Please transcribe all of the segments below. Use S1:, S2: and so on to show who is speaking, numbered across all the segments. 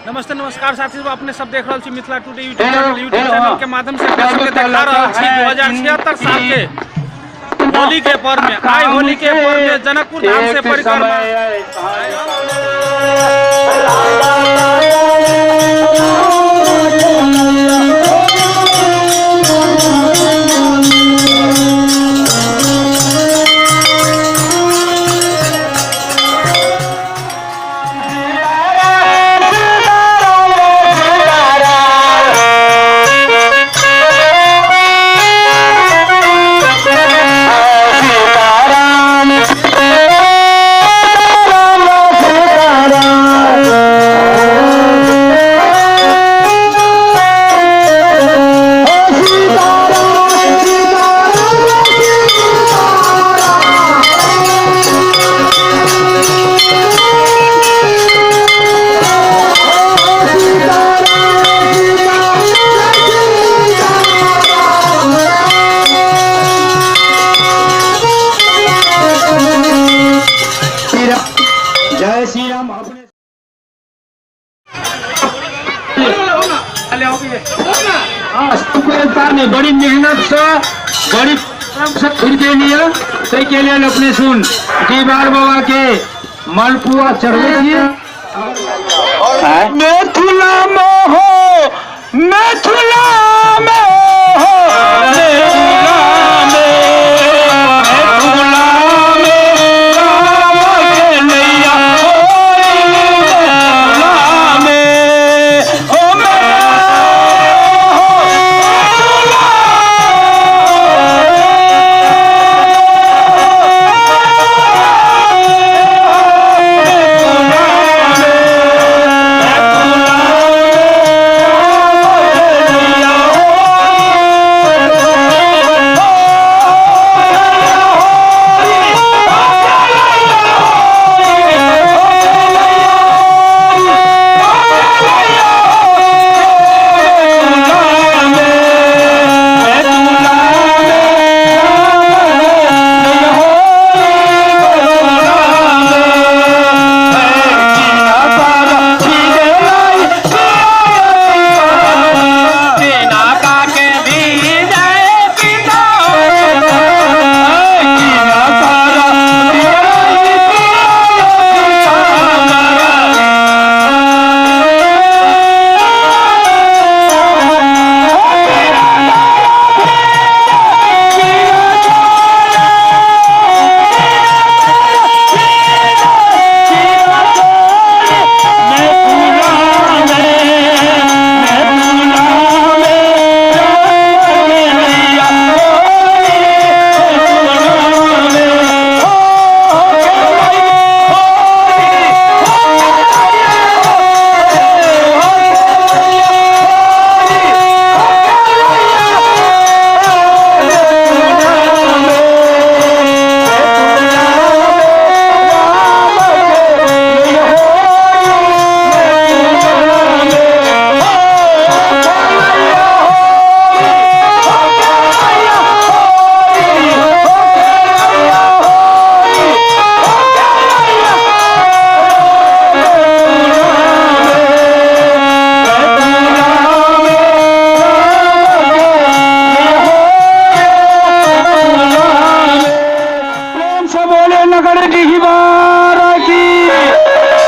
S1: नमस्ते नमस्कार साथी सब, अपने सब देख रहल छी Mithila today YouTube channel. YouTube channel के माध्यम से अपने सबके देखा रहल छी 2076 साल के होली के पर्व में। आइ होली के पर्व में जनकपुर धाम से परिक्रमा।
S2: जय श्री राम। अपने हाँ, बड़ी मेहनत से बड़ी श्रम से खरीदे लिया ताहि के लेल अपने सुन दीवार बाबा के मालपुआ चढ़बै छियै। मिथिला में हो, मिथिला में हो, मिथिला में, मिथिला में राम के नैया हो, मिथिला में हो,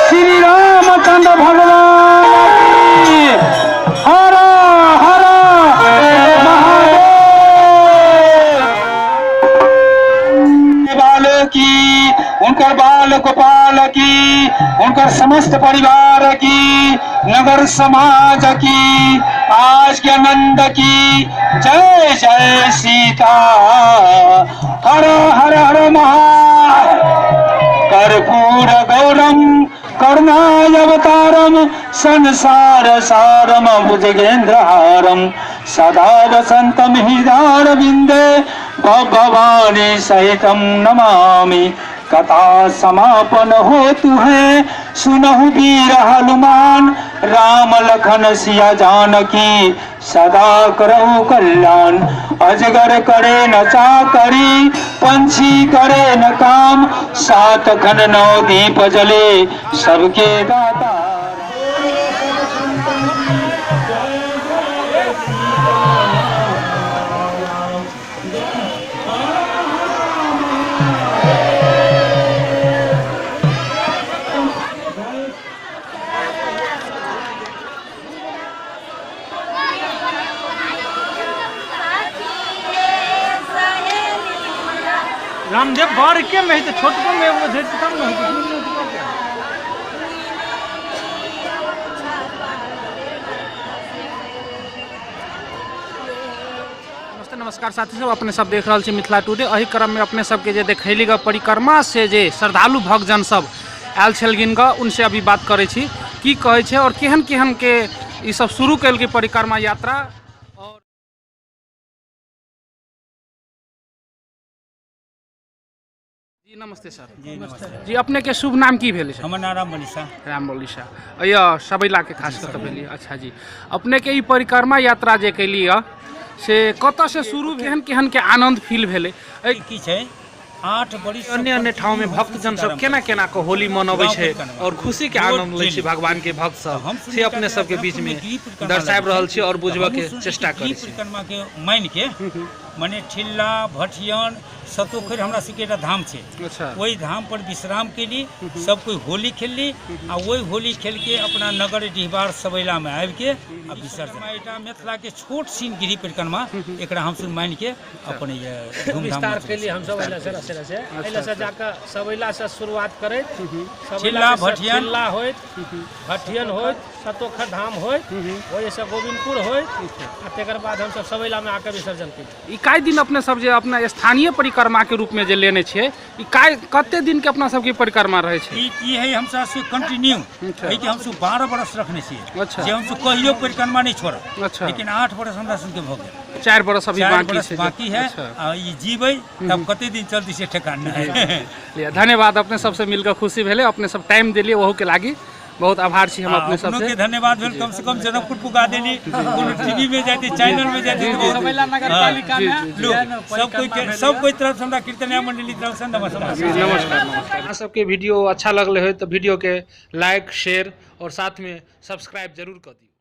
S2: श्री रामचंद्र भगवान की हर हर महादेव। बाल की, उनकर बाल गोपाल की, उनकर समस्त परिवार की, नगर समाज की, आज के आनंद की जय जय सीता। हर हर हर महा कर्पूर गौरम करुणावतारम संसार सारम भुजगेंद्रहारम सदा वसंतम हृदयारविंदे भवानी सहितम नमामि। कथा समापन होतु है सुनहु वीर हनुमान, राम लखन सिया जानकी सदा करहु कल्याण। अजगर करे न चाकरी, पंछी करे न काम, सात खन नौ दीप जले सबके दाता।
S1: रामदेव बड़के में है तो छोटको में एगो छै तब ने होतै। नमस्ते नमस्कार साथी सब, अपने सब देख रहल छी मिथिला टुडे। एहि क्रम में अपने सबके जे देखैली ग परिक्रमा से जे श्रद्धालु भक्तजन सब आयल छलखिन ग, उनसे अभी बात करै छी की कहै छै और केहन केहन के ई सब शुरू केलकै परिक्रमा यात्रा। और जी नमस्ते सर।
S3: जी नमस्ते।
S1: जी अपने के शुभ नाम की भेल सर?
S3: हमर नाम राम बलिसा।
S1: राम बलिसा अय सबैला के खास कऽ भेली। अच्छा जी, अपने के ई परिक्रमा यात्रा जे कैली है से कतऽ से शुरू, केहन केहन के आनंद फील भेलै? एहि
S3: की छै 8 बरिस
S1: अन्य अन्य ठाउँ में भक्तजन सब केना केना के होली मनबै छै और खुशी के आनंद लै छै भगवान के भक्त सब, से अपने सबके बीच में दर्शाबि रहल छी और बुझबऽ के चेष्टा करै छी।
S3: परिक्रमा के मान के मने ठिल्ला भटियन सतोखर हमरा सबके एकटा धाम छै।
S1: अच्छा।
S3: ओहि धाम पर विश्राम केली, सब कोई होली खेलली आ ओहि होली खेल के अपना नगर डिहबार सबैला में आबि के आ विसर्जन। एकटा मिथिला के छोट सीन गिरी परिक्रमा एकरा हमसब मान के अपन ये धूमधाम
S4: विस्तार
S3: मचबै
S4: केली
S3: छी।
S4: हमसब एहिला से जाकऽ सबैला से शुरुआत करैत सबैला
S3: ठिल्ला,
S4: से
S3: भटियन।
S4: ठिल्ला होइत, भटियन होइत, सतोखर धाम होइत, ओहिसँ गोविंदपुर होइत आ तकर बाद हमसब सबैला में आके विसर्जन केली।
S1: ई काय दिन अपने सब जे अपना स्थानीय परिक्रमा के रूप में जे लेने छियै, ई काय कते दिन के अपना सबके परिक्रमा रहै छै?
S3: ई है हमसब से कंटिन्यू
S1: अच्छा।
S3: है कि हमसब 12 बरस रखने छियै।
S1: अच्छा।
S3: जे हमसब कहियो परिक्रमा नहीं छोड़ब।
S1: अच्छा।
S3: लेकिन 8 बरस हमरा सबके भऽ गेल।
S1: 4 बरस अभी
S3: 4
S1: बाकी
S3: बरस
S1: छै।
S3: बाकी है।
S1: अच्छा।
S3: आ ई जीबै तब कते दिन चलती से ठेकान नहीं।
S1: लिअ, धन्यवाद, अपने सबसे मिलकर खुशी भेलै, अपने सब टाइम देलियै ओहू के लागी बहुत आभार छी हम अपने
S3: अपनों
S1: सबसे।
S3: के धन्यवाद भेल, कम से कम जनकपुर पुगा देली, कोनो टीवी में जाते चैनल में जाते तो बहुत-
S4: सबैला नगरपालिका में
S3: लोग सब कोई तरफ से हमरा कीर्तनिया मंडली तरफ से नमस्कार।
S1: नमस्कार नमस्कार। अहाँ सबके वीडियो अच्छा लगले हो तो वीडियो के लाइक शेयर और साथ में सब्सक्राइब जरूर कर दियौ।